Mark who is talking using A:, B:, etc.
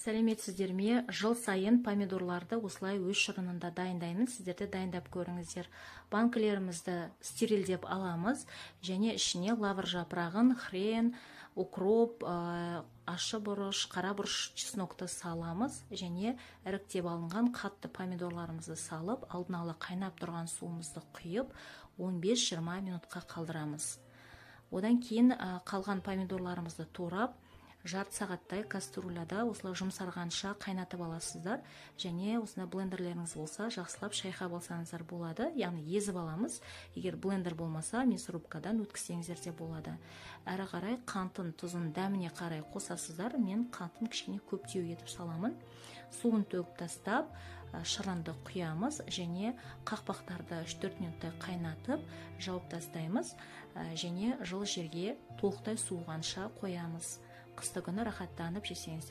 A: Сәлеметсіздер ме? Жыл сайын помидорларды осылай өз шырынында дайындаймын. Сіздер де дайындап көріңіздер. Банкілерімізді стерилдеп аламыз және ішіне лавр жапырағын, хрен, укроп, ащы бұрыш, қара бұрыш, чеснокты саламыз және іріктеп алынған қатты помидорларымызды салып, алдын ала қайнап тұрған суымызды құйып, 15-20 минутқа қалдырамыз. Одан кейін қалған помидорларымызды турап, жарты сағаттай кастрюляда осылай жұмсарғанша қайнатып аласыздар және осындай блендерлеріңіз болса, жақсылап шайқап алсаңыздар болады, яғни езіп аламыз. Егер блендер болмаса, мясорубкадан өткізсеңіздер де болады. Әрі қарай қантын, тұзын дәміне қарай қосасыздар. Мен қантын кішкене көптеу етіп саламын. Суын төгіп тастап, шырынды құямыз және қақпақтарды 3-4 минуттай қайнатып, жауып тастаймыз және жылы жерге толықтай суығанша қоямыз. Қысты күні рахаттанып жесеңіздер.